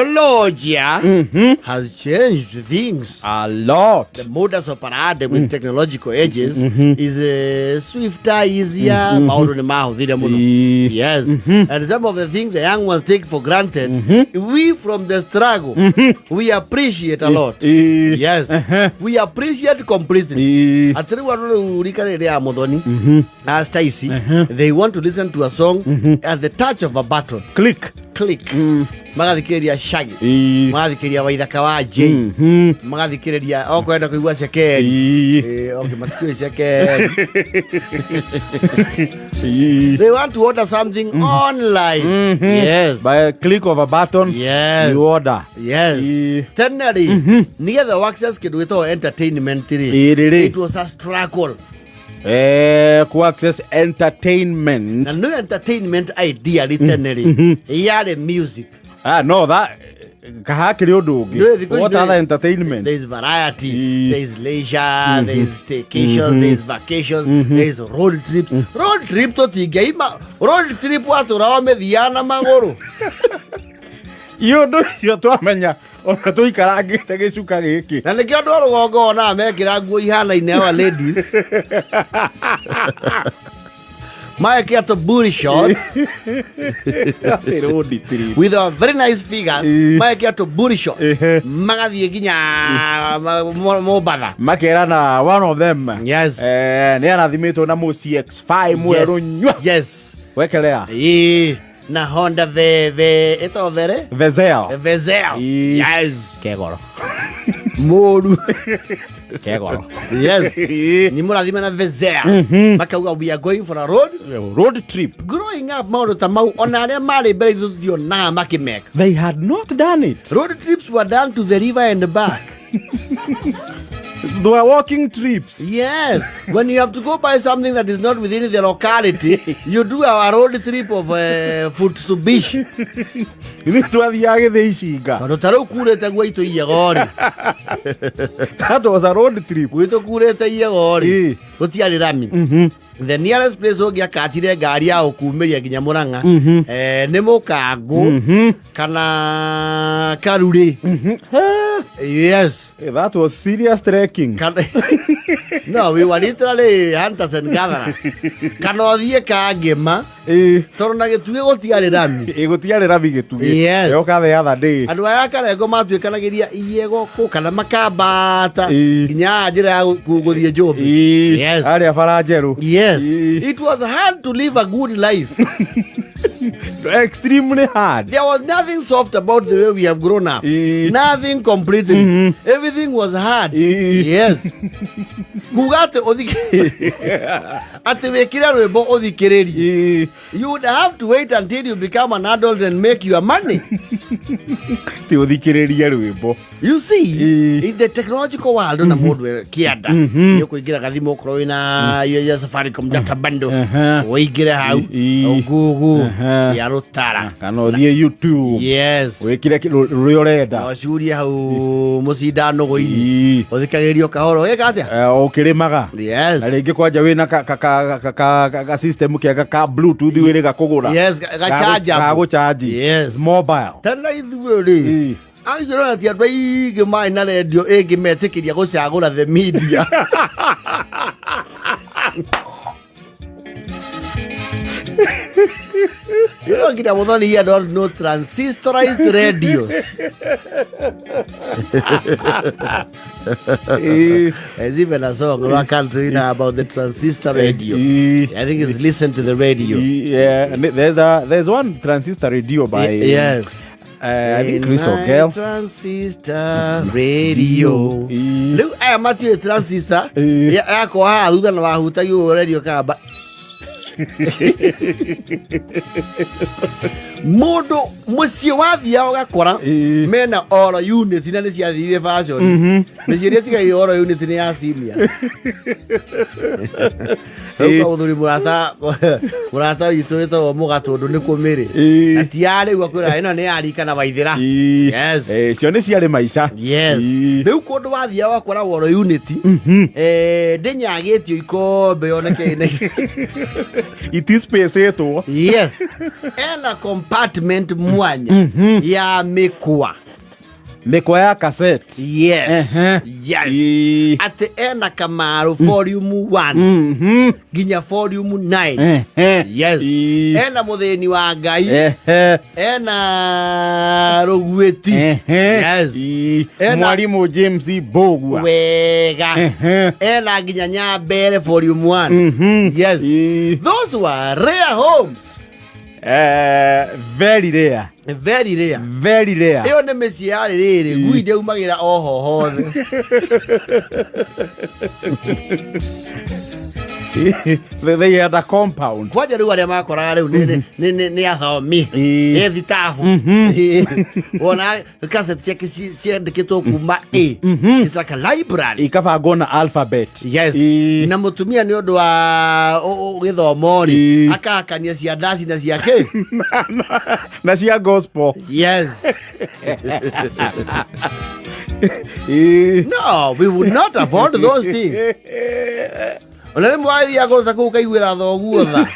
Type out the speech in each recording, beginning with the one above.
Technology has changed things. A lot. The modus operandi with technological ages is swifter, easier. Maũndũ nĩ mahũthire mũno. Yes. And some of the things the young ones take for granted, we from the struggle, we appreciate a lot. Yes. We appreciate completely. Atĩ rĩu andũ rĩu rika rĩrĩ ya mũthoni as ici, they want to listen to a song at the touch of a button. Click. Click. Magathikĩrĩria Shaggy, magathikĩrĩria Waithaka wa J, magathikĩrĩria okwenda kũigua Cekeri. Okay, matikĩũĩ Cekeri. They want to order something online. Yes. By a click of a button, you order. Tene rĩ, nĩgetha access kĩndũ gĩtagwo entertainment rĩ, Ĩ, rĩrĩ. it was a struggle. Ku access entertainment. Na no entertainment idea rĩ, tene rĩ, yarĩ music. Ah, no, that kahakĩrĩ ũndũ Nĩ ũngĩ. thikũ ici What other entertainment? There is variety, there is leisure, there is staycations, there is vacations, there is road trips. Road trip tũtingĩima road trip watũra wamĩthiaga na magũrũ. I ũndũ ũcio twamenya ona tũikarangĩte gĩcuka gĩkĩ. Na nĩkĩo andũ a rũgongo onaga mekĩra nguo ihanaine, our ladies. Maekĩra tũ booty shorts Atĩ road trip. with our very nice figures. Maekĩra tũ booty shorts. Magathiĩ nginya Mombatha. Makerana one of them nĩ arathimĩtwo na mũ CX5 mwerũ nyua. Wekelea. Ĩĩ, na Honda VV ĩtagwo vere. Vezel. Vezel. Kegoro. Mũru. Kegoro. Yes, nĩ mũrathime na Vezel, makauga we are going for a road Road trip. Growing up, maũndũ ta mau ona arĩa marĩ mbere itũ tũtionaga makĩmeka. They had not done it. Road trips were done to the river and back. They were walking trips. Yes, when you have to go buy something that is not within the locality, you do a road trip of Futsubishi. Ithuĩ twathiaga gĩthĩ icinga. Tondũ ta rĩu kurĩte gwitũ Iyego-rĩ, That was a road trip. Gwitũ kurĩte Iyego-rĩ, gũtiarĩ rami. The nearest place ũngĩakachire ngari ya gũkumĩria nginya Mũrang'a nĩ Mũkangũ kana Karurĩ. Yes. That was serious trekking. Kana, no, we were literally hunters and gatherers. Kana ũthiĩ Kangĩma, tondũ na Gĩtugĩ gũtiarĩ rami. Ĩ, gũtiarĩ rami Gĩtugĩ. Yoka the other day. Andũ aya Karengo matuĩkanagĩria Iyego kũ kana makambata nginya haha njĩra ya gũthiĩ Njũmbĩ. Arĩa bara njerũ. It was hard to live a good life. Extremely hard. There was nothing soft about the way we have grown up. Nothing completely. Everything was hard. Yes, kuga atĩ atĩ wĩkĩre rwĩmbo ũthikĩrĩrie, you would have to wait until you become an adult and make your money. Ti ũthikĩrĩrie rwĩmbo. You see, in the technological world, na mũndũ kĩanda nĩ ũkũingĩra gathimũ okorwo wĩna ya Safaricom data bundle, ũingĩre hau Google ya rũtara. Kana ũthiĩ YouTube, wĩkĩre rũrĩa ũrenda. Na ũcurie hau mũcindano gũinĩ, ũthikagĩrĩrio kahoro gĩka atĩa. Ũkĩrĩmaga. Na rĩngĩ kwanja wĩna ka system kega ka Bluetooth wĩrĩga kũgũra. Yes, ga charge. Gagũchanji. Mobile. Tena ithuĩ rĩ, angĩrona ti andũ aingĩ marĩ na rendio ĩngĩmetĩkĩria gũcagũra the media. You know, nginya Muthoni here don't know transistorized radios. There's even a song in our country now about the transistor radio. I think it's "Listen to the Radio." Yeah, and there's one transistor radio by I think Chris In my Ogel. Transistor radio. Rĩu aya matiũĩ transistor yakwa haha thutha na wahutagia radio kamba mũndũ mũciĩ wathiaga ũgakora mena oro unit na nĩ ciathirire fashion. Mĩciĩ ĩrĩa ĩtigaire oro unit nĩ ya senior. Rĩu kwa mũthuri mũrata witũ wĩtagwo Mũgatũndũ nĩ kũmĩrĩ na ti ya rĩu akwĩra ĩno nĩ ya rika na waithĩra. Yes. Cio nĩ ciarĩ maica. Rĩu kũndũ wathiaga wakora woro unit ndĩnyagĩtio ikombe yoneke ĩna Itispacĩtwo. Yes, ena complete. Department mwanya ya mĩkwa. Mĩkwa ya cassette. Yes. Ehe. Yes. Atĩ ena Kamaru volume 1 nginya volume 9. Yes. Ena Mũthĩni wa Ngai. Ena Rũguĩti. Yes. Mwarimũ James Mbũgua. Wega. Ena nginya Nyambere volume 1. Yes. Those were rare homes. Very rare. Very rare. Very rare. Ĩyo nĩ mĩciĩ yarĩ rĩrĩ ngui ndĩaumagĩra oho hothe. They had a compound. Kwanja rĩu arĩa makoraga rĩu nĩ athomi, nĩ thitabu. Wona cassette ciake ciandĩkĩtwo kuma A. It's like a library. Ikabangwo na alphabet. Yes. Na mũtumia nĩ ũndũ wa gĩthomo rĩ, akahakania cia ndaci na cia kĩ. Na cia gospel. Yes. No, we would not afford those things. Ona rĩmwe wathiaga kũruta kũu ũkaiguĩra thoguo tha,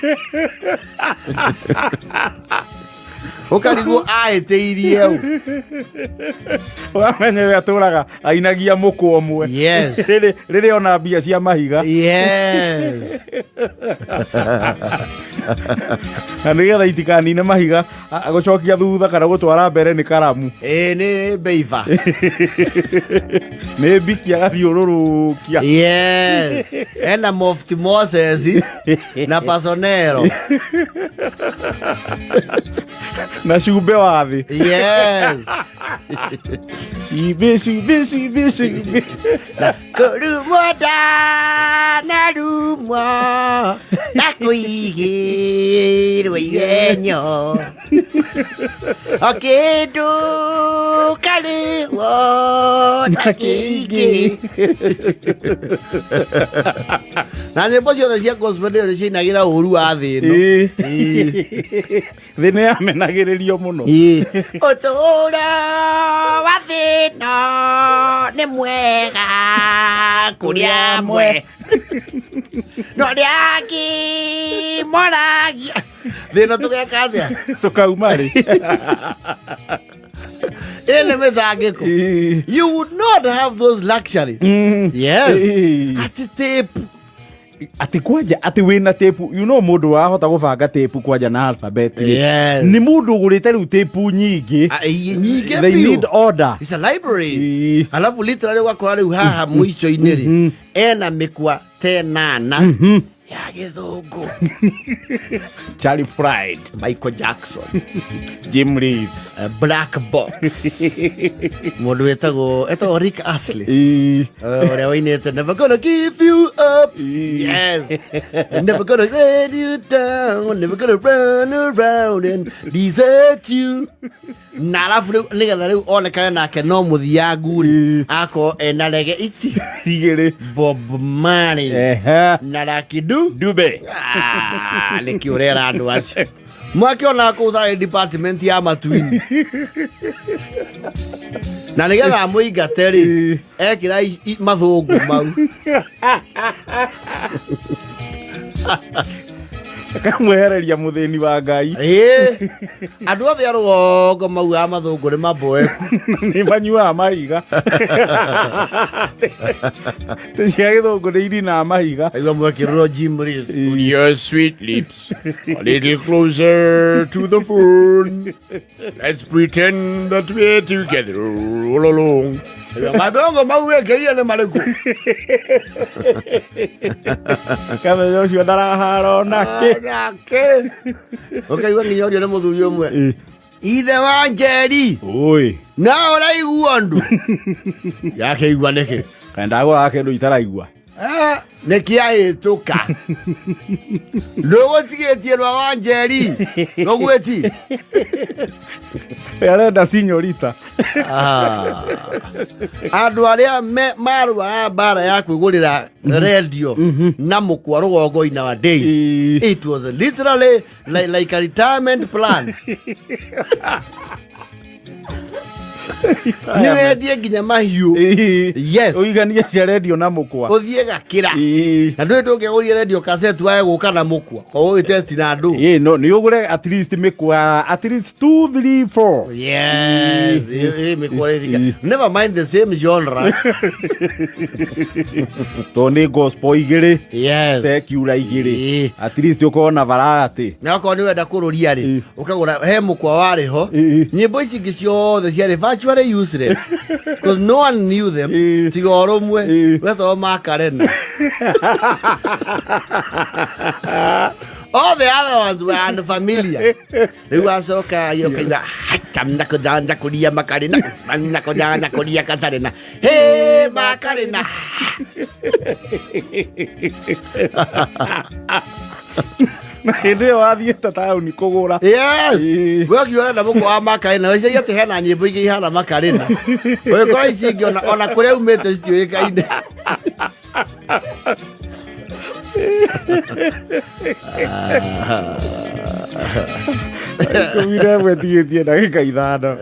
ũkarigwo ahĩtĩirie ũ. Wamenya we atũraga ainagia mũkwa ũmwe. Yes. Rĩrĩ ona mbia cia mahiga. Yes. Na nĩgetha itikanine mahiga, gũcokia thutha kana gũtwara mbere nĩ karamu. Ĩĩ, nĩ mbeiba. Nĩ mbiki agathiũrũrũkia. Yes, ena Mofti Moses na Pasonero. Na cumbĩ wa thĩ. Yes. Cumbĩ, cumbĩ, cumbĩ, cumbĩ. Kũrumwo ndanarumwo na kũigĩrwo igenyo o kĩndũ karĩwo na kĩingĩ, na nyĩmbo ciothe cia gospel nĩ ciinagĩra ũru wa thĩ ĩno. Thĩ nĩ yamenagĩrĩrio mũno. Ũtũũro wa thĩna nĩ mwega kũrĩ amwe, no arĩa angĩ moragia thĩna tũgeka atĩa? Tũkauma rĩ? Ĩnĩ mĩtangĩko. You would not have those luxuries. Yes. Atĩ tape. Atĩ kwanja atĩ wĩna tape, mũndũ wahota gũbanga tape kwanja na alphabet rĩ. Yes. Nĩ mũndũ ũgũrĩte rĩu tape nyingĩ. Ah, nyingĩ They biũ. need order. It's a library. Alafu literally ũgakora rĩu haha mũico-inĩ rĩ, ena mĩkwa tenana ya gĩthũngũ. Charlie Pride. Michael Jackson. Jim Reeves. Black Box, mũndũ wĩtagwo Rick Astley, ũrĩa wainĩte "Never gonna give you up". Yes. "Never gonna let you down, never gonna run around and desert you". Na arabu rĩu nĩgetha rĩu onekane nake no mũthiangu rĩ, akorwo ena rege ici igĩrĩ. Bob Marley na Lucky Du. Dube. Ah, nĩkĩ ũrera andũ acio mwakĩona kũu tarĩ department ya matuini, na nĩgetha amũingate rĩ, ekĩra mathũngũ mau. Akamwehereria mũthĩni wa Ngai. Ĩĩ, andũ othe a rũgongo maugaga mathũngũ nĩ maboeku. Nĩ manyuaga mahiga. Tĩ cia gĩthũngũ nĩ irinaga mahiga. Aigua mwekĩrĩrwo Jim Reeves. "Put your sweet lips a little closer to the phone. Let's pretend that we're together all along." Aigua, mathũngũ mau wekĩrire nĩ marĩkũ? Kamenya ũcio ndarahara onake. Nake ũkaigua nginya ũrio nĩ mũthuri ũmwe, ithe wa Njeri. Oi. Na ũraigua ndu yakĩigua nĩkĩ? Kana ndagũraga kĩndũ itaraigua. Ah, nĩkĩahĩtũka ndũgũtigĩtie rwa wa Njeri rũgwĩti. Arenda sinyorita. Andũ arĩa marũaga mbara ya kwĩgũrĩra redio na mũkwa rũgongo in our days, it was literally like a retirement plan. Nĩ wendie nginya mahiũ. Yes. Ũiganie cia redio na mũkwa. Ũthiĩ gakĩra. Na ndũĩ ndũngĩgũria radio cassette wae gũka na mũkwa koguo ũgĩtesti na andũ. Ĩĩ, no nĩ ũgũre at least mĩkwa at least 2 3 4. Yes, ĩ mĩkwa ĩthika. Never mind the same genre. Tondũ nĩ gospel igĩrĩ. Yes. Secular igĩrĩ. Ĩĩ. At least ũkorwo na variety. Na okorwo nĩ wenda kũrũria rĩ, ũkagũra he mũkwa warĩ ho. Nyĩmbo ici ingĩ ciothe ciarĩ virtually useless because no one knew them tiga o rũmwe rwetagwo Makarena. All the other ones were unfamiliar. Rĩu acoka ũkaigua hatamnakũjanjakũria makarena nakũjanjakũria kacarena he makarena. Na hĩndĩ ĩyo wathiĩte taũni kũgũra. Yes. Ĩĩ. We ũkiona na mũkwa wa Makarena weciria atĩ hena nyĩmbo ingĩ ihana Makarena, ũgĩkora ici ingĩ ona kũrĩa umĩte citiũĩkaine. 11 tigĩtie ndagĩka 5.